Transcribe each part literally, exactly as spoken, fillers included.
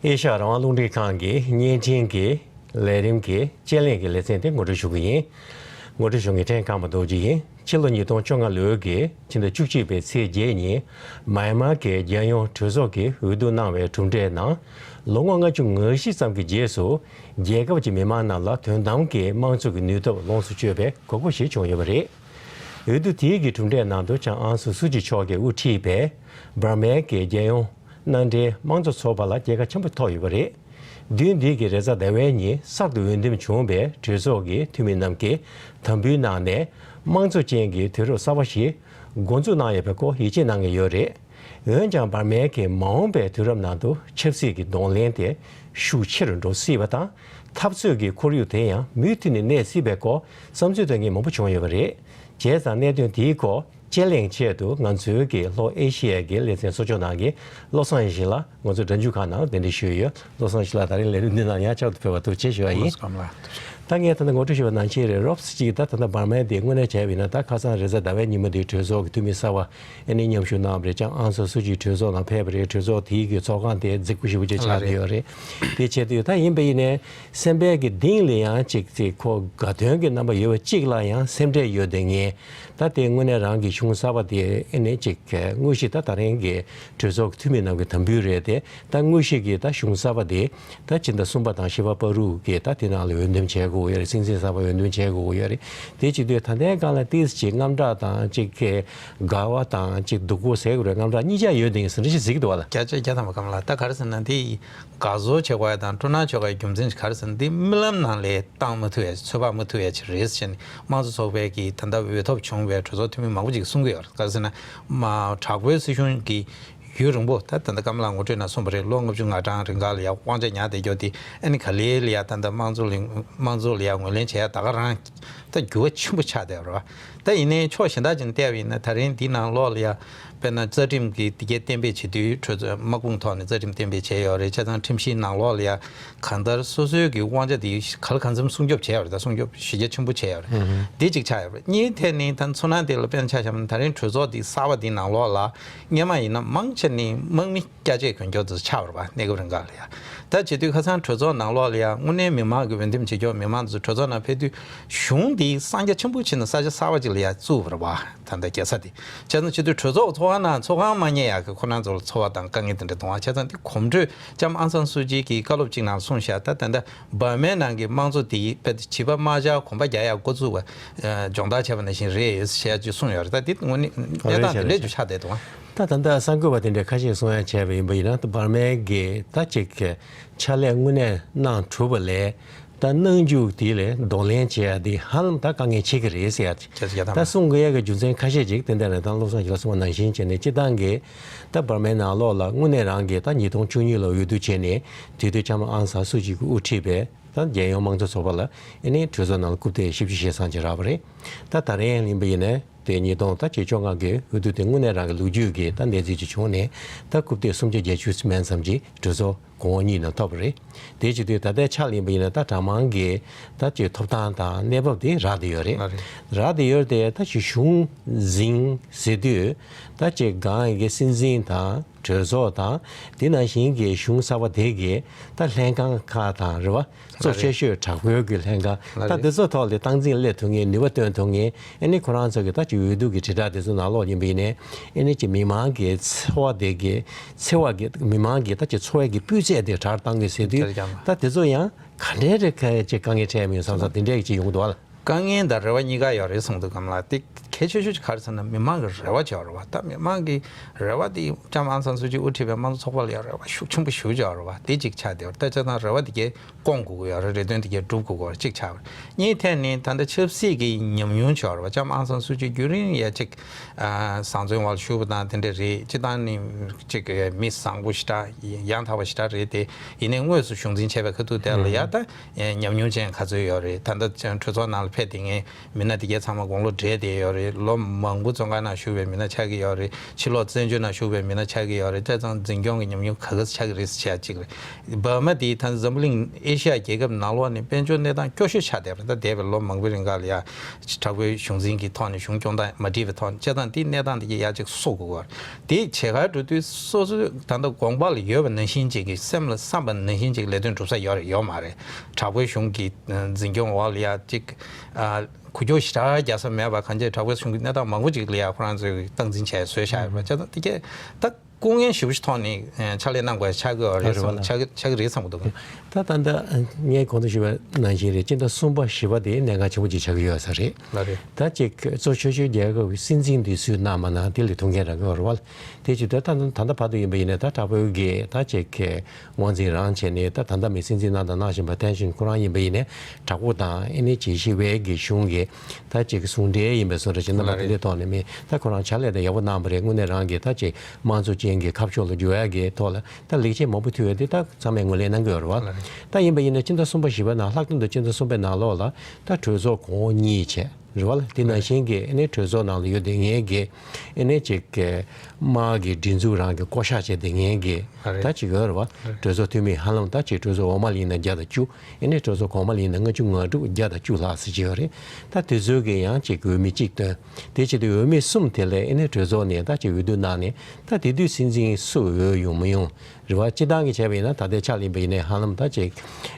ཨེ་ཤ་ཡ་རང་དབང་རླུང་འཕྲིན་ཁང་གི་བརྙན་འཕྲིན་གྱི་ལས་རིམ་གྱི་དཔྱད་གླེང་གི་ལེ་ཚན་དེ་ངོ་སྤྲོད་ཞུ་གི་ཡིན། ངོ་སྤྲོད་ཞུ་མཁན་ཕྲན་ཁང་པ་རྡོ་རྗེ་ཡིན། ཕྱི་ལོ་ཉིས་སྟོང་བཅོ་ལྔ་ལོའི་གི་ཕྱི་ཟླ་བཅུ་གཅིག་པའི་ཚེས་བརྒྱད་ཉིན། མཱ་ཡན་མར་གྱི་རྒྱལ་ཡོངས་གྲོས་ཚོགས་ཀྱིས་འོས་བསྡུ་གནང་བའི་གྲུབ་འབྲས་ནང་། ལོ་ངོ་ལྔ་བཅུ་ང་བཞི་ཙམ་གྱི་རྗེས་སུ། རྒྱལ་ཁབ་ཀྱི་མི་མང་རྣམས་ལ་དོན་དམ་གྱི་དམངས་གཙོ་གི་ནུས་སྟོབས་ལོངས་སུ་སྤྱོད་པའི་གོ་སྐབས་ཤིག་བྱུང་ཡོད་པ་རེད། འོས་བསྡུ་དེའི་གི་གྲུབ་འབྲས་ནང་དུ་ལྕམ་ཨང་སུན་སུ་ཅི་མཆོག་གིས་དབུ་ཁྲིད་པའི་འབར་མའི་གི་རྒྱལ་ཡོངས་མནའ་འབྲེལ་དམངས་གཙོ་ཚོགས་པ་ལ་རྒྱལ་ཁ་ཆེན་པོ་ཐོབ་ཡོད་པ་རེད། བདུན་འདི་གི་རེས་གཟའ་ཟླ་བའི་ཉིན་གསར་དུ་འོས་འདེམས་བྱུང་བའི་གྲོས་ཚོགས་ཀྱི་འཐུས་མི་རྣམས་ཀྱིས་དམ་འབུལ་གནང་ནས། དམངས་གཙོ་ཅན་གྱི་དུས་རབས་གསར་པ་ཞིག་འགོ་འཛུགས་གནང་ཡོད་པའི་སྐོར་ཡིད་ཆེས་གནང་གི་ཡོད་རེད། འོན་ཀྱང་འབར་མའི་གི་མ་འོངས་པའི་དུས་རབས་ནང་དུ་ཆབ་སྲིད་ཀྱི་གདོང་ལེན་དེ་ཤུགས་ཆེ་རུ་འགྲོ་སྲིད་པ་དང་། འཐབ་རྩོད་ཀྱི་ཁོར་ཡུག་དེ་ཡང་མུ་མཐུད་ནས་གནས་སྲིད་པའི་སྐོར་བསམ་ཚུལ་བཏོན་མཁན་མང་པོ་བྱུང་ཡོད་པ་རེད། བྱས་ཙང་གནད་དོན་དེའི་སྐོར་དཔྱད་གླེང་ཆེད་དུ་ང་ཚོའི་གི་ལྷོ་ཨེ་ཤི་ཡའི་གི་ལེ་ཚན་གཙོ་སྐྱོང་གནང་མཁན་བློ་བཟང་ཡེ་ཤེས་ལགས། ང་ཚོ་སྒྲ་འཇུག་ཁང་ནང་གདན་འདྲེན་ཞུས་ཡོད། བློ་བཟང་ཡེ་ཤེས་ལགས། ད་རིང་ལས་རིམ་འདི་ནང་ཡང་བཅར་དུ་ཕེབས་པར་ཐུགས་རྗེ་ཆེ་ཞུ་བ་ཡིན། ད་ངས་ད་ལྟ་ངོ་སྤྲོད་ཞུས་པ་ནང་བཞིན་རེད། རོབ་ཙམ་ཅིག་ད་ད་ལྟ་འབར་མའི་དེ་དངོས་གནས་བྱས་པ་ཡིན་ན། ད་ཁ་སང་རེས་གཟའ་ཟླ་བའི་ཉིན་མོ་དེའི་གྲོས་ཚོགས་ཀྱི་འཐུས་མི་གསར་པ་ཨ་ནི་མཉམ་ཞུགས་གནང་བ་རེད། ལྕམ་ཨང་སན་སུ་ཅི་གྲོས་ཚོགས་ནང་ཕེབས་པ་རེད། གྲོས་ཚོགས་དེའི་གི་ཚོགས་ཁང་དེ་རྫིག་པོ་ཞེ་པོ་ཅིག་ཆགས་བསྡད་ཡོད་རེད། དེ་བྱས་དུས་ད་ཡིན་པ་ཡིན་ནའི་སེམས་པའི་གི་གཏིང་ལ་ཡང་ཅིག་ཅིག་ཁོ་དགའ་སྟོན་གྱི་རྣམ་པ་ཡོད་པ་གཅིག་ལ་ཡང་སེམས་ཁྲལ་ཡོད་བསྡད་མཁན། ད་དེ་དངོས་གནས་རང་གི་གཞུང་གསར་པ་དེ་ཨ་ནི་ཅིག་དངོས་གཞི་ད་ད་རིང་གི་གྲོས་ཚོགས་ཀྱི་འཐུས་མི་རྣམས་ཀྱི་དམ་འབུལ་རེད་དེ། ད་དངོས་གཞི་གི་ད་གཞུང་གསར་པ་དེ་ད་ཕྱི་ཟླ་གསུམ་པ་དང་བཞི་པ་བར་དུ་གི་ད་དེ་ནང་ལ་འོས་འདེམས་བྱེད་དགོས་ཡོད་རེད། སྲིད་འཛིན་གསར་པ་འོས་འདེམས་བྱེད་དགོས་ཡོད་རེད། དེ་བྱེད་དུས་ད་ལྟའི་སྒང་ལ་ཏོག་ཙམ་ཅིག་དངངས་སྐྲག་དང་ཅིག་གི་དགའ་བ་དང་ཅིག་སྡུག་པོ་ཟེར་དགོས་རེད། དངངས་སྐྲག་གཉིས་ཆ་ཡོད་དེ་ཟིན་རེ་ཞིག་གཟིགས་འདུག་བ་ལ། བརྒྱ་ཆ་བརྒྱ་ཐམ་པ་གམ་ལ་ད་ག་རེ་ཟེར་ན། དེ་ཡི་དགའ་ཚོར་བྱེད་དགོས་ཡ་དང་སྤྲོ་སྣང་བྱེད་དགོས་ཡ་རྒྱུ་མཚན་ག་རེ་ཟེར་ན། འདི་རྨི་ལམ་ནང་ལས་བཏང་མི་ཐུབ་ཡ། ཚོད་དཔག་མི་ཐུབ་ཡ་ཅིག་རེད་ཟེར་ནས་དམངས་གཙོ་ཚོགས་པའི་གི་ད་ལྟ་འོས་ཐོབ་བྱུང་བའི་གྲོས་ཚོགས་འཐུས་མི་མང་པོ་ཅིག་གསུང་གི་ཡོད་རེད། ག་རེ་ཟེར་ན། མ་དྲག་པོའི་སྲིད་གཞུང་གི་ཡུན་རིང་པོ་ད་ད་ལྟ་ཀ་མ་ལ་ངོ་སྤྲོད་ནང་གསུངས་པ་རེད། ལོ་ལྔ་བཅུ་ང་གྲངས་རིང་ག་ལ་ཡ་དབང་ཆ་ཉར་བསྡད་རྒྱུ་དེ་ཨ་ནི་ག་ལེ་ལ་ཡ་ད་ལྟ་དམངས་གཙོ་ལ་དམངས་གཙོ་ལ་ཡ་ངོས་ལེན་བྱེད་ཡ་ད་ག་རང་ད་འགྱུར་བ་ཆེན་པོ་ཆགས་བསྡད་པ་རེད་བ། ད་ཡིན་ནའི་ཕྱོགས་གཞན་དག་ཅིག་ནས་བལྟས་པ་ཡིན་ན། ད་རིང་འདི་ནང་ལོགས་ལ་ཡ་དཔེར་ན་རྩ་ཁྲིམས་ཀྱི་འདི་གའི་གཏན་འབེབས་བྱེད་དུས་གྲོས་ཚོགས་དམག་དཔུང་ཐོག་ནས་རྩ་ཁྲིམས་གཏན་འབེབས་བྱས་ཡོད་རེད། བྱས་ཙང་ཁྲིམས་གཞིའི་ནང་ལོགས་ལ་ཡ་གང་ལྟར་སོ་སོའི་གི་དབང་ཆ་དེ་ག་ལ་གང་འཚམ་སྲུང་སྐྱོབ་བྱས་ཡོད་རེད། ད་སྲུང་སྐྱོབ་གཞི་རྒྱ་ཆེན་པོ་བྱས་ཡོད་རེད། འདི་གཅིག་ཆགས་ཡོད་རེད། གཉིས་ཐད་ནས་ད་མཚོ་སྣ་དེ་ལ་དཔེར་ན་ཆ་བཞག་ན། ད་རིང་གྲོས་ཚོགས་འདི་གསར་པ་འདི་ནང་ལོགས་ལ་སྔོན་མ་ཡིན་ན་མང་ཆེ་ནས་དམག་མི་སྐྱ་ཆད་གྱོན་སྐྱོར་དུ་ཆགས་པ་རེད་བ། གནས་སྐབས་རིང་ག་ལ་ཡ། ད་བྱེད་དུས་ཁ་སང་གྲོས་ཚོགས་ནང་ལོགས་ལ་ཡ་དངོས་གནས་མི་མང་གི་འོས་འདེམས་བྱེད་ཀྱོག་མི་མང་ཚོ་གྲོས་ཚོགས་ནང་ཕེབས་དུས་གཞུང་འདི་གསང་རྒྱ་ཆེན་པོ་བྱས་ནས་ས་ཆ་གསར་པ་ཅིག་ལ་ཡ་བཙུགས་པ་རེད་བ། ད་ལྟ་རྒྱལ་ས་དེ་བྱས་ཙང་བྱེད་དུས་གྲོས་ཚོགས་ཚོགས་ཁང་ནང་ཚོགས་ཁང་མ་རྙེད་ཡག་གི་ཁོ་རང་ཚོ་ལ་ཚོར་བ་དང་དཀའ་ངལ་དེ་འདྲ་འདུག་བ། བྱས་ཙང་འདི་གོམ་བགྲོད་ལྕམ་ཨང་སང་སུ་ཅི་གིས་བཀའ་སློབ་ཅིག་ནང་གསུངས་བཞག་ད་ད་ལྟ་བར་མའི་ནང་གི་དམངས་གཙོ་དེ་བྱིས་པ་དམར་འབྱར་གོམ་པ་རྒྱག་ཡག་འགོ་བཙུགས་པ་སྦྱོང་བརྡར་བྱས་པ་ནང་བཞིན་རེད་ཟེར་ཡག་ཅིག་གསུངས་ཡོད་རེད། ད་འདི་དངོས་གནས་གནས་སྟངས་དེ་འདྲ་ཅིག་ཆགས་བསྡད་འདུག་བ། ད་ད་ལྟ་གསར་འགོད་པ་དེ་འདྲས་ཁ་ཤས་གསུང་ཡ་བྱས་པ་ཡིན་པ་ཡིན་ན། ད་འབར་མའི་གི་ད་ཅིག་གི་ཕྱག་ལས་དངོས་གནས་གནང་གྲུབ་པ་ལས། ད་གནང་རྒྱུ་དེ་ལས་གདོང་ལེན་བྱེད་ཡ་དེ་ཧ་ལམ་ད་དཀའ་ངལ་ཆེ་གི་རེད་ཟེར་ཡ། ཁྱེད་ཚོ་ཡ་ད་གསུང་དགོས་ཡ་གི་རྒྱུ་མཚན་ཁ་ཤས་ཅིག་དེ་འདྲ་རེད། ད་བློ་བཟང་ཡེ་ཤེས་ལགས་གསུངས་པ་ནང་བཞིན་བྱས་ནས། སྤྱིར་བཏང་གི་ད་འབར་མའི་ནང་ལོགས་ལ་དངོས་གནས་རང་གི་ད་ཉིས་སྟོང་བཅུ་གཉིས་ལ་འོས་བསྡུ་བྱས་ནས་དེ་དུས་ལྕམ་ཨང་སང་སུ་ཅི་གིས་དབུ་ཁྲིད་པའི་ད་རྒྱལ་ཡོངས་དམངས་གཙོ་ཚོགས་པ་ལ་ཨ་ནི་གྲོས་ཚོགས་ནང་ལ་རྐུབ་སྟེགས་བཞི་བཅུ་ཞེ་སུམ་ཅུ་རག་པ་རེད། ད་ད་རེས་ཡིན་པ་ཡིན་ན། དེ་ཉིས་སྟོང་ད་ཅིག་བཅོ་ལྔ་གི་འོས་བསྡུ་དེ་དངོས་གནས་རང་གི་ལོ་རྒྱུས་ཀྱི་ད་གནས་ཚུལ་ཅིག་བྱུང་ནས། ད་རྐུབ་སྟེགས་སུམ་བརྒྱ་བརྒྱད་ཅུ་མན་ཙམ་གྱིས་གྲོས་ཚོགས་གོང་འོག་གཉིས་ནས་ཐོབ་པ་རེད། དེ་བྱེད་དུས་ད་ལྟའི་ཆ་ལ་ཡིན་པ་ཡིན་ན། ད་གྲངས་མང་གི་ད་ཅིག་ཐོབ་ཐང་དང་གནས་བབ་དེ་རག་བསྡད་ཡོད་རེད། རག་བསྡད་ཡོད་རེད་དེ། ད་ཅིག་གཞུང་འཛིན་ཟེར་དུས་ད་ཅིག་སྒང་གི་སྲིད་འཛིན་དང་། གྲོས་ཚོགས་དང་། དེ་ནང་བཞིན་གྱི་གཞུང་གསར་པ་དེ་གའི་ད་ལྷན་ཁང་ཁག་དང་རེད་བ། གཙོ་ཆེ་ཤོས་དྲག་པོའི་གི་ལྷན་ཁང་། ད་འདི་ཚོ་ཐོག་ལ་སྟངས་འཛིན་སླེབས་ཐུབ་མཁན། ནུས་པ་བཏོན་ཐུབ་མཁན། ཨ་ནི་ཁོ་རང་ཚོ་གི་ད་ཅིག་འོས་བསྡུ་གི་དྲིལ་བསྒྲགས་དེ་ཚོ་ནང་ལོགས་ཡིན་པ་ཡིན་ནའི། ཨ་ནི་ཅིག་མི་མང་གི་འཚོ་བ་དེ་གའི་འཚོ་བ་གི་མི་མང་གི་ད་ཅིག་འཚོ་བའི་གི་སྤུས་ཚད་དེ་དྲག་བཏང་དགོས་ཟེར་དུས། ད་དེ་ཚོ་ཡང་ག་འདྲའི་རེ་ཁ་ཅིག་དཀའ་ངལ་འཕྲད་མིན་བསམ་བསམ་དེ་འདྲའི་ཅིག་ཡོང་གི་འདུག་བ་ལ། དཀའ་ངལ་དང་རེ་བ་གཉིས་ཀ་ཡོད་རེད་གསུངས་འདུག་གམ་ལགས། དེ་གལ་ཆེ་ཤོས་ཅིག་ག་རེ་ཟེར་ན། མི་མང་གི་རེ་བ་ཅིག་ཡོད་རེད་བ། ད་མི་མང་གི་རེ་བ་དེ་ལྕམ་ཨང་སང་སུ་ཅི་དབུ་ཁྲིད་པའི་དམངས་གཙོ་ཚོགས་པ་ལ་ཡང་རེ་བ་ཤུགས་ཆེན་པོ་ཞེ་པོ་ཅིག་ཡོད་རེད་བ། དེ་གཅིག་ཆགས་བསྡད་ཡོད་རེད། ད་བྱས་ཙང་རེ་བ་དེ་གས་སྐོང་དགོས་ཀྱི་ཡོད་རེད། རེ་དོན་དེ་གས་སྒྲུབ་དགོས་ཀྱི་ཡོད་རེད། གཅིག་ཆགས་པ་རེད། གཉིས་ཐད་ནས་ད་ལྟ་ཆབ་སྲིད་ཀྱི་ཉམས་མྱོང་ཅིག་ཡོད་རེད་བ། ལྕམ་ཨང་སང་སུ་ཅི་རྒྱུན་རིང་ཡ་གཅིག་ཨ་བཟང་བཙོན་འོག་ལ་བཞུགས་པ་དང་དེ་འདྲ་རེད། སྤྱིར་བཏང་ནི་གཅིག་མི་བཟང་པོ་ཞེ་དྲག་ཡང་དག་པ་ཞེ་དྲག་རེད་དེ། ཡིན་ནའི་དངོས་སུ་གཞུང་འཛིན་བྱས་པའི་ཁ་ཐུག་དེ་ལ་ཡ་ད་ཉམས་མྱོང་ཅན་ག་ཚོད་ཡོད་རེད། ད་ལྟ་གྲོས་ཚོགས་ནང་ལ་ཕེབས་བསྡད་མཁན་མི་སྣ་དེ་གས་ཚང་མ་དགུང་ལོ་བགྲེས་བསྡད་ཡོད་རེད། ལོ་མང་པོ་བཙོན་ཁང་ནང་བཞུགས་པའི་མི་སྣ་ཆགས་ཀྱི་ཡོད་རེད། ཕྱི་ལོགས་བཙན་བྱོལ་ནང་བཞུགས་པའི་མི་སྣ་ཆགས་ཀྱི་ཡོད་རེད། བྱས་ཙང་འཛིན་སྐྱོང་གི་ཉམས་མྱོང་ག་ག་ཆགས་ཀྱི་རེད་ཟེར་བྱས་གཅིག་རེད། འབར་མ་དེ་ད་འཛམ་བུ་གླིང་ཨེ་ཤི་ཡ་རྒྱལ་ཁབ་ནང་ལོགས་ནས་དཔལ་འབྱོར་གནས་སྟངས་སྐྱོ་ཤོས་ཆགས་བསྡད་པ་རེད། ད་འདས་པའི་ལོ་མང་པོའི་རིང་ག་ལ་ཡ་དྲག་པོའི་གཞུང་འཛིན་གྱི་ཐོག་ནས་གཞུང་སྐྱོང་སྟངས་མ་འགྲིག་པའི་ཐོག་ནས། བྱས་ཙང་དེ་གནས་སྟངས་དེ་གས་ཡར་གཅིག་གསོ་དགོས་པ་རེད། དེ་བྱེད་གར་འགྲོ་དུས་སོ་སོའི་ད་ལྟ་དགོངས་པ་ལ་ཡོད་པ་ནང་བཞིན་ཅིག་གི་སེམས་ལ་བསམ་པ་ནང་བཞིན་ཅིག་ལས་དོན་སྒྲུབ་ས་ཡོད་རེད་ཡོད་མ་རེད། དྲག་པོའི་གཞུང་གི་འཛིན་སྐྱོང་འོག་ལ་ཡ་ཅིག་ཨ། འགུལ་སྐྱོད་ཞེ་དྲག་རྒྱག་ས་མེད་པ། གང་ཅི་དྲག་པོའི་གཞུང་གི་གནས་སྟངས་མང་པོ་ཅིག་ལ་ཡ་ཁོ་རང་ཚོས་སྟངས་འཛིན་བྱས་བཟོས་བཞག་ཡོད་པ་བྱས་ཙང་དེ་གས་ད་སྐུ་ངལ་ཞེ་པོ་ཞིག་ཐོག་ནས་ཕྱག་ལས་གནང་དགོས་ཆགས་ཀྱི་ཡོད་རེད་བསམ། ཆགས་ཆགས་ཀྱི་རེད་བསམ་གྱི་འདུག་ད་ད་ལྟ་ངས་གོང་དུ་ཞུས་པ་ནང་བཞིན་རེད། སྤྱི་ཟླ་གསུམ་པ་བཞི་པ་དེ་གནད་འགག་ཆེན་པོ་ཅིག་ཆགས་ཀྱི་ཡོད་ས་རེད། ལགས་རེད། ད་ཅིག་གཙོ་ཆེ་ཤོས་རྒྱལ་ཁབ་ཀྱི་སྲིད་འཛིན་དེ་སུས་གནང་མ་གནང་དེ་ལ་ཐུགས་འགན་རག་གི་ཡོད་རེད་བ། དེ་བྱེད་དུས་ད་ད་ད་ལྟ་བར་དུ་ཡིན་པ་ཡིན་ན་ད་དྲག་པོའི་གི་ད་ཅིག་དབང་འཛིན་རང་བྱས་ནས་ད་ད་ལྟ་མི་སྲིད་འཛིན་གནང་དང་གནང་བཞིན་པ་ཐེན་ཧྲིན་ཁོ་རང་ཡིན་པ་ཡིན་ནའི་དྲག་པོ་དང་ཨེ་ནི་བྱེད་ཤེས་པའི་གི་གཞུང་གི་ད་ཅིག་ཟུང་འབྲེལ་ཡིན་པའི་བཟོ་འདྲ་བྱེད་ན་མ་དེ་འདྲའི་ཐོག་ནས་མི་ད་ཁོ་རང་ཕྱག་ལས་དང་ཡག་པོ་གནང་བ་རེད། དངོས་གནས་རང་གི་ད་ཅིག་དམངས་གཙོ་ཅན་གྱི་ཁ་ཕྱོགས་ལ་འགྱུར་ཡག་གི་ཐོག་ལ་ད་ལེགས་སྐྱེས་མང་པོ་ཐོན་ཡོད་དེ་ད་ཚང་མས་ངོས་ལེན་གནང་གི་ཡོད་རེད་བ། ད་ཡིན་པ་ཡིན་ནའི་སྤྱི་ཟླ་གསུམ་པ་བཞི་པ་ནང་ལྷག་དོན་དུ་སྤྱི་ཟླ་གསུམ་པའི་ནང་ལོགས་ལ་ད་གྲོས་ཚོགས་གོང་འོག་གཉིས་བྱས། རེད་བ་ལ། དེ་ནང་བཞིན་གྱི་ཨེ་ནས་གྲོས་ཚོགས་ནང་ལ་ཡོད་དེ་ངས་གི་ཨེ་ནས་ཅིག་གི་དམག་གི་སྒྲིག་འཛུགས་རང་གི་བསྐོ་བཞག་བྱས་དེ་ངས་གི་ཨ་རེད། ད་ཅིག་ཡོད་རེད་བ། རེད། གྲོས་ཚོགས་འཐུས་མི་ཧ་ལམ་ད་ཅིག་གྲོས་ཚོགས་འོག་མ་ལ་ཡིན་ན་བརྒྱ་དང་བཅུ། ཨེ་ནས་གྲོས་ཚོགས་གོང་མ་ལ་ཡིན་ན་ལྔ་བཅུ་ང་དྲུག་བརྒྱ་དང་བཅུ་ལྷག་ཙམ་ཅིག་ཡོད་རེད། ད་དེ་ཚོའི་གི་ཡང་ཅིག་འོས་མི་གཅིག་བཏོན། དེ་བྱེད་དུས་འོས་མི་གསུམ་དེ་ལས་ཨེ་ནས་གྲོས་ཚོགས་ནས་ད་ཅིག་འོས་བསྡུ་གནང་ནས་ད་དེ་དུས་སྲིད་འཛིན་སུ་འོས་ཡོང་མི་ཡོང་། རེད་བ། སྤྱི་བཏང་གི་བྱས་པ་ཡིན་ན་ད་ལྟའི་ཆ་ལ་ཡིན་པ་ཡིན་ནའི་ཧ་ལམ་ད་ཅིག་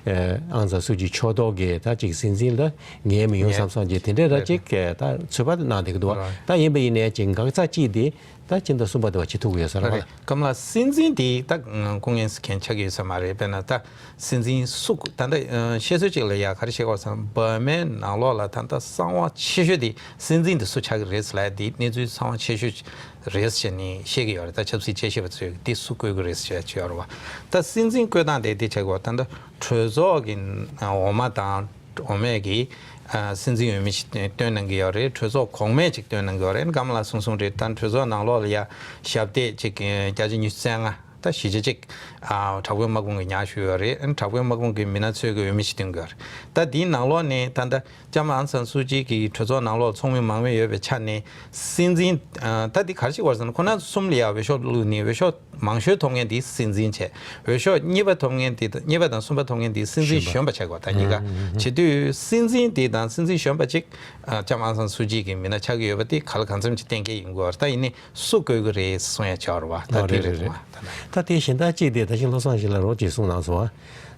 ཨེ་ཨང་སང་སུ་ཅི་ཕྱོགས་གཏོགས་ཀྱི་ད་ཅིག་སྲིད་འཛིན་ལ་ངེས་མི་ཡོང་བསམ་བསམ་གྱི་དེ་འདྲའི་ད་ཅིག་ད་ཚོད་དཔག་གནང་བསྡད་ཀྱི་འདུག་བ། ད་ཡིན་པ་ཡིན་ནའི་ཅིག་འགག་རྩ་གཅིག་དེ་ད་སྤྱི་ཟླ་གསུམ་པ་དེ་བ་བྱེད་ཐུབ་ཀྱི་ཡོད་ས་རེད་བ། ཀམ་ལ་སྲིད་འཛིན་དེ་ད་སྐུ་ངལ་མཁན་ཆགས་ཀྱི་ཡོད་ས་མ་རེད། དཔེར་ན་ད་སྲིད་འཛིན་སུ་ད་ལྟ་བཤད་སྲོལ་གཅིག་ལ་ཡ་ག་རེ་བཤད་ཀྱི་ཡོད་ཟེར་ན་འབར་མའི་ནང་ལོགས་ལ་ད་ལྟ་གསང་བ་ཆེ་ཤོས་དེ་སྲིད་འཛིན་དེ་སུ་ཆགས་ཀྱི་རེད་ཟེར་ལ་ཡ་དེ་གནས་ཚུལ་གསང་བ་ཆེ་ཤོས། རེད་ཟེར་ནས་བཤད་ཀྱི་ཡོད་རེད། ད་ཆབ་སྲིད་དཔྱད་ཞིབ་པ་ཚོས་འདི་སུ་བསྐོ་གི་རེད་ཟེར་བྱས་ཡོད་རེད་བ། ད་སྲིད་འཛིན་བསྐོ་སྟངས་དེ་འདི་བྱེད་དགོས། ད་ལྟ་གྲོས་ཚོགས་ཀྱི་འོག་མ་དང་འོག་མས་ཀྱི་སྲིད་འཛིན་འོས་མི་ཞིག་བཏོན་གནང་གི་ཡོད་རེད། གྲོས་ཚོགས་གོང་མས་ཅིག་བཏོན་གནང་གི་ཡོད་རེད། ཀམ་ལ་གསུངས་གསུངས་རེད། ད་གྲོས་ཚོགས་ནང་ལོགས་ལ་ཡ་ཞབས་སྟེགས་ཅིག་བརྒྱ་ཆ་ཉི་ཤུ་རྩ་ལྔ། ད་བཞི་ཆ་གཅིག་ཨ། དྲག་པོའི་དམག་དཔུང་གིས་ཉར་བཞག་ཡོད་རེད། ཨ་ནི་དྲག་པོའི་དམག་དཔུང་གི་མི་སྣ་ཚོས་ཀྱི་འོས་མི་ཞིག་བཏོན་གྱི་ཡོད་རེད། ད་འདིའི་ནང་ལོགས་ནས་ད་ལྟ་ལྕམ་ཨང་སང་སུ་ཅི་གི་གྲོས་ཚོགས་ནང་ལོགས་ཚོགས་མི་མང་མོས་ཡོད་པའི་ཆ་ནས་སྲིད་འཛིན་ཨ། ད་འདི་ག་རེ་ཞིག་བར་ཟེར་ན་ཁོ་རང་ཚོ་གསུམ་ལ་ཡ་འོས་ཤོག་བླུགས་ནས་འོས་ཤོག་མང་ཤོས་ཐོབ་མཁན་དེ་སྲིད་འཛིན་བྱས། འོས་ཤོག་གཉིས་པ་ཐོབ་མཁན་དེ་གཉིས་པ་དང་གསུམ་པ་ཐོབ་མཁན་དེ་སྲིད་འཛིན་གཞོན་པ་བྱས་གོ། ད་གཉིས་ཀ་བྱེད་དུས་སྲིད་འཛིན་དེ་དང་སྲིད་འཛིན་གཞོན་པ་གཅིག་ཨ། ལྕམ་ཨང་སང་སུ་ཅི་གི་མི་སྣ་ཆགས་ཀྱི་ཡོད་པ་དེ་ག་ལ་གང་འཚམ་ཅིག་གཏན་འཁེལ་ཡིན་དགོས་པ་རེད། ད་ཡིན་ནའི་སུ་བསྐོ་གི་རེད་གསུང་ཡ་ཆགས་རེད་བ། ད་ཨ་དེ་རེད་རེད་རེད། རེད་བ། ད་དེ་གཞན་དག་ཅིག་དེ་ད་ཅིག་བློ་བཟང་ཞིག་ལ་རོགས་ཅིག་གསུངས་གནང་སོང་བ།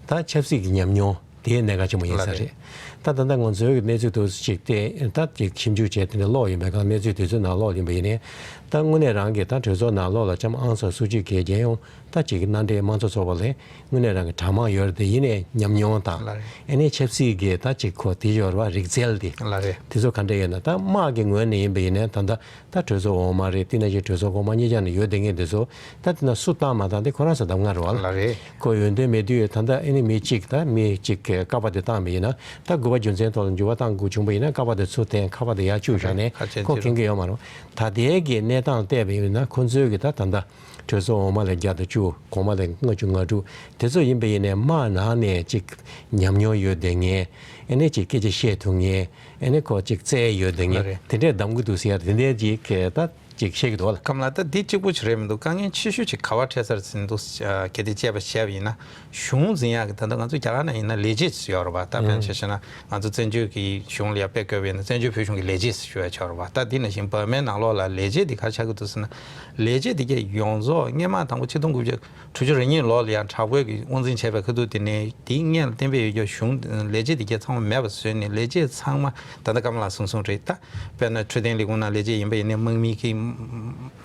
ད་ཆབ་སྲིད་ཀྱི་ཉམས་མྱོང་དེ་གནད་འགག་ཆེན་པོ་ཡིན་ས་རེད། ད་ད་ལྟ་ང་ཚོའི་གནས་ཚུལ་དུ་ཅིག་དེ་ད་ཅིག་ཞིབ་འཇུག་བྱས་དེ་འདྲ་ཀློག་ཡིན་པའི་སྒང་གནས་ཚུལ་དེ་ཚོའི་ནང་ཀློག་ཡིན་པ་ཡིན་ནའི། ད་དངོས་གནས་རང་གི་ད་གྲོས་ཚོགས་ནང་ལོགས་ལ་ལྕམ་ཨང་སང་སུ་ཅི་གིས་རྒྱལ་ཡོངས་ད་ཅིག་མནའ་འབྲེལ་དམངས་གཙོ་ཚོགས་པ་ལས་དངོས་གནས་རང་གི་གྲྭ་མང་ཡོད་རེད་དེ་ཡིན་ནའི་ཉམས་མྱོང་དང་ཨེ་ནས་ཆབ་སྲིད་ཀྱི་ད་ཅིག་ཁོ་དེ་ཡོད་རེད་བ། རིག་རྩལ་དེ་དེ་ཚོ་ག་འདྲ་ཡོད་ན། ད་དམག་གི་ངོས་ནས་ཡིན་པ་ཡིན་ནའི་ད་ལྟ་ད་གྲོས་ཚོགས་འོག་མ་རེད། དེ་ནང་བཞིན་གྲོས་ཚོགས་གོང་མ་གཉིས་ཆ་ནས་ཡོད་བསྡད་མཁན་དེ་ཚོ་ད་དེ་ན་སུ་བཏང་མ་བཏང་དེ་ཁོ་རང་ཚོ་གདམ་ག་རེད་བ། ལ་རེད། ཁོ་ཡོན་ཏན་མེད་དུས་ད་ལྟ་ཨེ་ནི་མི་གཅིག་ད་མི་གཅིག་གིས་ཀ་པ་དེ་བཏང་བ་ཡིན་ན་ད་དགོས་པ་རྒྱུ་མཚན་ཐོག་ལ་འགྱུར་བ་བཏང་དགོས་བྱུང་བ་ཡིན་ན་ཀ་པ་དེ་ཚུར་འཐེན། ཁ་པ་དེ་ཡར་བཅུག་བཞག་ནས་ཁ་ཆེན་ཁོ་ཅི་གན་རུང་གི་ཡོད་མ་རེད། ད་ལྟའི་གི་གནས་སྟངས་བལྟས་པ་ཡིན་ན་ཁོ་ཚོའི་གི་ད་ད་ལྟ་གྲོས་ཚོགས་འོག་མ་ལ་བརྒྱ་དང་བཅུ། གོང་མ་ལ་ལྔ་བཅུ་ང་དྲུག་དེ་ཚོ་ཡིན་པ་ཡིན་ནའི་དམག་ནང་ནས་ཅིག་ཉམས་མྱོང་ཡོད་བསྡད་མཁན། ཨེ་ནས་ཅིག་སྐད་ཆ་བཤད་ཐུབ་མཁན། ཨེ་ནས་ཁོ་ཅིག་རྩལ་ཡོད་བསྡད་མཁན། ལ་རེད། དེ་འདྲས་གདམ་གི་འདུག་ཟེར་ཡ་དེ་འདྲས་ཅིག་ད་ཅིག་བཤད་ཀྱི་འདུག་བ་ལ། ཁམས་ལགས། ད་འདི་གཅིག་པུ་ཞིག་རེད་མི་འདུག་དཀའ་ངལ་ཆེ་ཤོས་ཅིག་ག་པར་འཕྲད་ས་རེད་ཟེར་འདུག་གལ་ཏེ་དཔྱད་པ་བྱས་པ་ཡིན་ན། གཞུང་འཛིན་ཡག་གི་ད་ལྟ་ང་ཚོ་རྒྱ་གར་ནང་ཡིན་ན་ལས་བྱེད་ཡོད་རེད་བ། ད་དཔེར་ན་ཆ་བཞག་ན་ང་ཚོ་བཙན་བྱོལ་གྱི་གཞུང་ལ་ཡ་དཔེ་བཀོད་པ་ཡིན་ན་བཙན་བྱོལ་བོད་གཞུང་གི་ལས་བྱེད་ཞུ་ཡ་ཆགས་རེད་བ། ད་འདི་ནང་བཞིན་འབར་མའི་ནང་ལོགས་ལ་ལས་བྱེད་འདི་ག་རེ་ཆགས་ཀྱི་འདུག་ཟེར་ན། ལས་བྱེད་འདི་གས་ཡོངས་རྫོགས་སྔོན་མ་དང་པོ་ཆིག་སྟོང་དགུ་བརྒྱ་དྲུག་ཅུ་རེ་གཉིས་ལོ་ལ་ཡང་དྲག་པོའི་གི་དབང་འཛིན་བྱས་པའི་ཁ་ཐུག་དེ་ནས་དེའི་སྔོན་ལ་གཏན་འབེབས་ཡོད་རྒྱུ་གཞུང་ལས་བྱེད་འདི་གས་ཚང་མ་མེད་པ་བཟོས་ནས་ལས་བྱེད་ཚང་མ་ད་ལྟ་ཀམ་ལགས་གསུངས་གསུངས་རེད། ད་དཔེར་ན་འཕྲོད་བསྟེན་ལས་ཁུངས་ནང་ལས་བྱེད་ཡིན་པ་ཡིན་ནའི་དམག་མི་གི་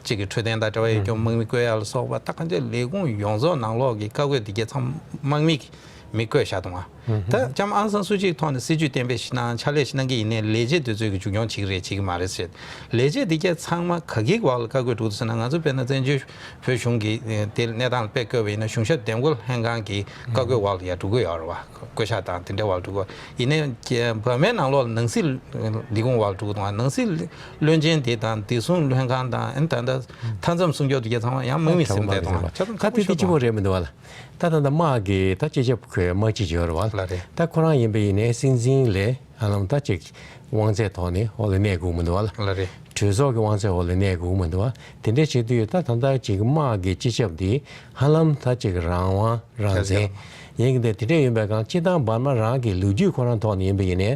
གཅིག་གི་འཕྲོད་བསྟེན་དང་འབྲེལ་བ་ཡོད་རྒྱུ་དམག་མི་བསྐོ་ཡ་ལ་སོགས་པ་ད་གང་ཅི་ལས་ཁུངས་ཡོངས་རྫོགས་ནང་ལོགས་ཀྱི་བཀའ་བཀོད་འདི་གས་ཚང་མ་དམག་མི་གི་མི་བསྐོས་བཞག་འདུག་ཨ། ད་ལྕམ་ཨང་སང་སུ་ཅིའི་ཐོག་ནས་སྲིད་ཇུས་གཏན་འབེབས་ཤིག་གནང་ཕྱག་ལས་ཤིག་གནང་གི་ཡིན་ནའི་ལས་བྱེད་དེ་ཚོས་ཀྱི་མཇུག་སྐྱོང་བྱེད་ཀྱི་རེད་བྱེད་ཀྱི་མ་རེད་ཟེར། ལས་བྱེད་དེ་གས་ཚང་མ་ག་གི་འོག་ལ་བཀའ་བཀོད་འགྲོ་གི་འདུག་ཟེར་ན། ང་ཚོ་དཔེར་ན་བཙན་བྱོལ་བོད་གཞུང་གི་དེ་གནས་སྟངས་ལ་དཔེ་བཀོད་པ་ཡིན་ན་གཞུང་ཞབས་འདེམས་བསྐོ་ལྷན་ཁང་གི་བཀའ་བཀོད་འོག་ལ་ཡ་འགྲོ་གི་ཡོད་རེད་བ། བསྐོ་བཞག་དང་དེ་འདྲའི་འོག་ལ་འགྲོ་གི་ཡོད། ཡིན་ནའི་འབར་མའི་ནང་ལོགས་ལ་ནང་སྲིད་ལས་ཁུངས་འོག་ལ་འགྲོ་གི་འདུག་ནང་སྲིད་བློན་ཆེན་དེ་དང་བདེ་སྲུང་ལྷན་ཁང་དང་ཨ་ནི་ད་ལྟ་མཐའ་མཚམས་སྲུང་སྐྱོབ་དེ་གས་ཚང་མ་ཡང་དམག་མི་ཟིན་བསྡད་འདུག་ཨ། ད་དེ་དེ་གཅིག་པོ་རེད་མི་འདུག་བ་ལ། ད་ད་ད་དམག་གི་ད་སྤྱི་ཁྱབ་ཁོའི་དམག་སྤྱི་ཡོད་རེད་བ། ལགས་རེད། ད་ཁོ་རང་ཡིན་པ་ཡིན་ནའི་སྲིད་འཛིན་ལས་ ཧ་ལམ་ད་ཅིག་དབང་ཚད་ཐོག་ནས་འོག་ལ་གནས་དགོས་མི་འདུག་བ་ལ། ལ་རེད། གྲོས་ཚོགས་ཀྱི་དབང་ཚད་འོག་ལ་གནས་དགོས་མི་འདུག་བ། དེ་འདྲ་བྱེད་དུས་ད་ད་ལྟ་ཅིག་དམག་གི་སྤྱི་ཁྱབ་འདི་ཧ་ལམ་ད་ཅིག་རང་དབང་རང་བཙན་ཡིན་གྱི་འདུག་དེ་འདྲ་ཡིན་པའི་སྒང་སྤྱི་བཏང་བར་མ་རང་གི་ལོ་རྒྱུས་ཁོ་རང་ཐོག་ནས་ཡིན་པ་ཡིན་ནའི་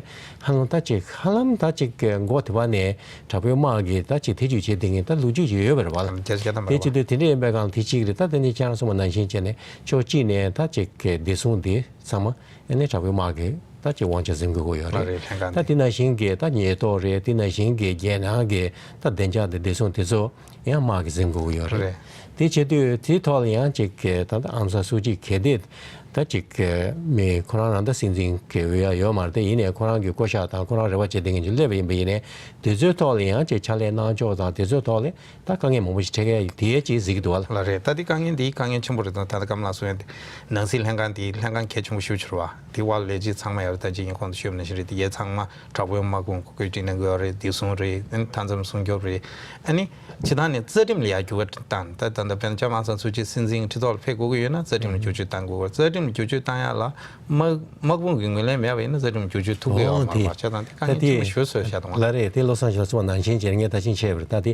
ཧ་ལམ་ད་ཅིག་ཧ་ལམ་ད་ཅིག་མགོ་དེ་བ་ནས་དྲག་པོའི་དམག་གིས་ད་ཅིག་ཐེ་བྱུས་བྱེད་བསྡད་མཁན་ད་ལོ་རྒྱུས་ཅིག་ཡོད་པ་རེད་བ་ལ། རྒྱ་ཆེ་ད་མ་དེ་རེད་བ། བྱེད་དུས་དེ་འདྲ་ཡིན་པའི་སྒང་དེ་གཅིག་རེད། ད་དེ་ནས་ཁྱེད་རང་གསུངས་པ་ནང་བཞིན་བྱས་ནས་ཕྱོགས་གཅིག་ནས་ད་ཅིག་བདེ་སྲུང་དེ་ཚང་མ་ཨ་ནི་དྲག་པོའི་དམག་གིས་ད་ཅིག་དབང་ཆ་འཛིན་དགོས་ཀྱི་ཡོད་རེད། ལ་རེད། ལྷན་ཁང་ད་དེ་ནང་བཞིན་གྱི་ད་ཉེན་རྟོག་རེད། དེ་ནང་བཞིན་གྱི་རྒྱལ་ནང་གི་ད་བདེ་འཇགས་དང་བདེ་སྲུང་དེ་ཚོ་ཡང་དམག་གིས་འཛིན་དགོས་ཀྱི་ཡོད་རེད། རེད། དེ་བྱེད་དུས་དེའི་ཐོག་ལ་ཡང་ཅིག་གི་ད་ལྟ་ཨང་སང་སུ་ཅི་གལ་ཏེ་ད་ཅིག་གི་མི་ཁོ་རང་རང་ད་སྲིད་འཛིན་གྱི་འོས་ཡ་ཡོད་མ་རེད། དེ་ཡིན་ནའི་ཁོ་རང་གི་བསྐོ་བཞག་དང་ཁོ་རང་རེ་བ་བྱེད་བསྡད་མཁན་ཅིག་སླེབས་པ་ཡིན་པ་ཡིན་ནའི་དེ་ཚོའི་ཐོག་ལ་ཡང་ཅིག་ཕྱག་ལས་གནང་ཕྱོགས་དང་དེ་ཚོའི་ཐོག་ལ་ད་དཀའ་ངལ་མང་པོ་ཞིག་འཕྲད་མཁན་དེའི་ཅིག་གཟིགས་ཀྱི་འདུག་བ་ལ། ལ་རེད། ད་དེ་དཀའ་ངལ་འདི་དཀའ་ངལ་ཆེན་པོ་རེད། དང་ད་ལྟ་སྐམ་ལགས་གསུངས་ཡ་དེ་ནང་སྲིད་ལྷན་ཁང་འདི་ལྷན་ཁང་གལ་ཆེན་པོ་ཞེ་པོ་ཅིག་རེད་བ། དེ་བར་ལས་བྱེད་ཚང་མ་ཡར་ད་ཅིག་ཡིན་ཁོང་དུ་ཤོད་ནང་བཞིན་རེད། དེ་ཡས་ཚང་མ་དྲག་པོའི་དམག་དཔུང་བཀོད་སྒྲིག་གནང་དགོས་རེད། བདེ་སྲུང་རེད། ཨ་ནི་མཐའ་མཚམས་སྲུང་སྐྱོབ་རེད། ཨ་ནི་སྤྱི་བཏང་ནས་རྩ་ཁྲིམས་ལ་ཡར་འགྱུར་བ་བཏང་ད་ད་ལྟ་དཔེར་ན་ལྕམ་ཨང་སང་སུ་ཅི་སྲིད་འཛིན་ཁྲི་ཐོག་ལ་ཕེབས་དགོས་ཀྱི་ཡོད་ན་རྩ་ཁྲིམས་ལ་བསྒྱུར་བཅོས་བཏང་དགོས། རྩ་ཁྲིམས་ལ་བསྒྱུར་བཅོས་བཏང་ཡ་ལ་དམག་དམག་དཔུང་གི་ངོས་ལེན་མེད་པ་ཡིན་ན་རྩ་ཁྲིམས་ལ་བསྒྱུར་བཅོས་ཐུབ་ཀྱི་ཡོད་ཨོ་མ་རེད་དེ་བ། བྱས་ཙང་དེ་དཀའ་ད་ངལ་ཆེན་པོ་དེ་ཞེ་པོ་བཟོས་བཞག་འདུག་ལ། ལ་རེད། དེ་བློ་བཟང་ཞེས་ལགས་གསུངས་པ་ནང་བཞིན་བྱས་ངས་ད་ཕྱིན་ཆད་པ་རེད། ད་དེ་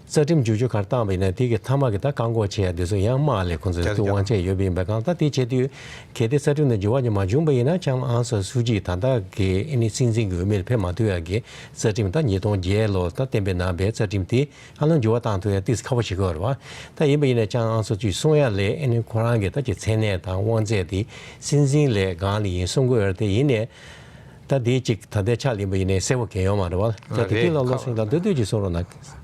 རྩ་ཁྲིམས་བསྒྱུར་བཅོས་ག་རེ་བཏང་བ་ཡིན་ན་དེ་གི་མཐའ་མ་གི་ད་བཀག་འགོག་བྱེད་ཡ་དེ་ཚོ་ཡང་དམག་ལས་ཁོང་ཚོས་རྒྱ་ཐུག་དབང་ཆ་ཡོད་པ་ཡིན་པའི་སྒང་ད་དེ་བྱེད་དུས་གལ་ཏེ་རྩ་ཁྲིམས་ནང་འགྱུར་བ་ཅིག་མ་བྱུང་བ་ཡིན་ན་ལྕམ་ཨང་སང་སུ་ཅི་ད་ལྟ་གི་ཨ་ནི་སྲིད་འཛིན་གྱི་འོས་མིར་ཕེབས་མ་ཐུབ་ཡ་གི་རྩ་ཁྲིམས་ད་ཉིས་སྟོང་བརྒྱད་ལོ་ད་གཏན་འབེབས་གནང་བའི་རྩ་ཁྲིམས་དེ་ཧ་ལམ་འགྱུར་བ་བཏང་ཐུབ་ཡ་ཏོག་ཙམ་ཁག་པོ་ཞིག་ཡོད་རེད་བ། ད་ཡིན་པ་ཡིན་ན་ལྕམ་ཨང་སང་སུ་ཅི་གསུང་ཡ་ལས་ཨ་ནི་ཁོ་རང་གི་ད་ཀྱི་མཚན་གནས་དང་དབང་ཚད་དེ་སྲིད་འཛིན་ལས་སྒང་ལ་ཡིན་གསུང་གི་ཡོད་རེད། དེ་ཡིན་ནའི་ད་དེ་ཅིག་ད་ལྟའི་ཆ་ལ་ཡིན་པ་ཡིན་ནའི་གསལ་པོ་གང་ཡོད་མ་རེད་བ། ད་དེ་དེ་ལ་བློ་སེང་ལ་འདོད་འདོད་ཀྱི་གསུང་རོགས་གནང་།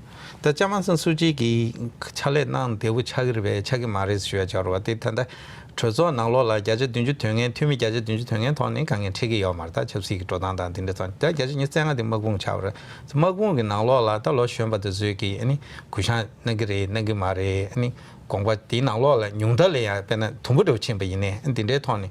ད་ལྕམ་ཨང་སང་སུ་ཅི་གིས་ཕྱག་ལས་གནང་བདེ་པོ་ཆགས་ཀྱི་རེད་པས་ཆགས་ཀྱི་མ་རེད་ཞུ་ཡ་ཆགས་རེད་བ། དེ་ད་ལྟ་གྲོས་ཚོགས་ནང་ལོགས་ལ་བརྒྱ་ཆ་བདུན་ཅུ་དོན་ལྔའི་འཐུས་མི་བརྒྱ་ཆ་བདུན་ཅུ་དོན་ལྔའི་ཐོག་ནས་དཀའ་ངལ་འཕྲད་ཀྱི་ཡོད་མ་རེད། ད་ཆབ་སྲིད་ཀྱི་འགྲོ་སྟངས་དང་དེ་འདྲ་ཚང་ད་བརྒྱ་ཆ་ཉི་ཤུ་རྩ་ལྔ་དེ་དམག་དཔུང་ཆགས་པ་རེད། དམག་དཔུང་གི་ནང་ལོགས་ལ་ད་ལོ་གཞོན་པ་དེ་ཚོས་ཀྱིས་ཨ་ནི་གུ་བཤངས་གནང་གི་རེད་གནང་གི་མ་རེད། ཨ་ནི་དགོངས་པ་དེའི་ནང་ལོགས་ལ་ཉུང་མཐའ་ལ་ཡང་དཔེར་ན་དུམ་བུ་འདྲ་བོ་ཕྱིན་པ་ཡིན་ནའི་ཨ་ནི་དེ་འདྲའི་ཐོག་ནས་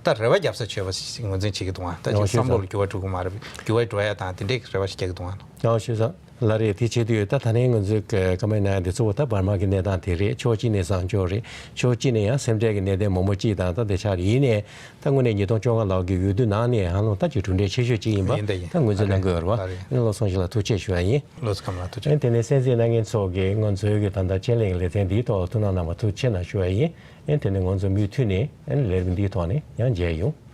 ད་རེ་བ་རྒྱབ་ས་བྱས་པ་ཞིག་ངོས་འཛིན་བྱེད་ཀྱི་འདུག་ཨ། ད་ཅིག་བསམ་བློ་ལ་འགྱུར་བ་འགྲོ་གི་མ་རེད། འགྱུར་བ་འགྲོ་ཡ་དང་དེ་འདྲའི་རེ་བ་ཞིག་རྒྱག་གི་འདུག་ཨ། ཡང་ཞུས་ས་ལ་རེད། དེ་བྱེད་དུས་ད་ད་ནས་ང་ཚོའི་བཀའ་མོལ་གནང་ཡ་དེ་གཙོ་བོ་ད་བར་མ་གི་གནས་སྟངས་དེ་རེད། ཕྱོགས་གཅིག་ནས་བཟང་ཕྱོགས་རེད། ཕྱོགས་གཅིག་ནས་ཡང་སེམས་ཁྲལ་གྱི་གནད་དོན་མང་པོ་གཅིག་དང་ད་དེ་ཆགས་རེད། ཡིན་ནའི་ད་དངོས་གནས་ཉིས་སྟོང་བཅོ་ལྔ་ལོ་གི་འོས་བསྡུ་ནང་ནས་ཧ་ལམ་ད་ཅིག་གྲུབ་འབྲས་ཆེ་ཤོས་གཅིག་ཡིན་པ་ཡིན་ད་ཡིན་ད་ངོས་འཛིན་གནང་དགོས་ཡོད་རེད་བ། ལ་རེད། ཨ་ནི་བློ་བཟང་ཞིག་ལ་ཐུགས་རྗེ་ཆེ་ཞུ་ཡ་ཡིན། བློ་བཟང་ལ་ཐུགས་རྗེ། ཨ་ནི་དེ་ནས་གསན་གཟིགས་གནང་མཁན་ཚོ་གིས་ང་ཚོའི་གི་ད་ལྟ་དཔྱད་གླེང་གི་ལེ་ཚན་འདིའི་ཐོག་ལ་ཐུགས་སྣང་གནང་བར་ཐུགས་རྗེ་ཆེ་གནང་ཞུ་ཡ་ཡིན། ཨ་ནི་དེ་ནས་ང་ཚོ་མུ་མཐུད་ནས་ཨ་ནི་ལས་རིམ་འདིའི་ཐོག་ནས་ཡང་མཇལ་ཡོང་།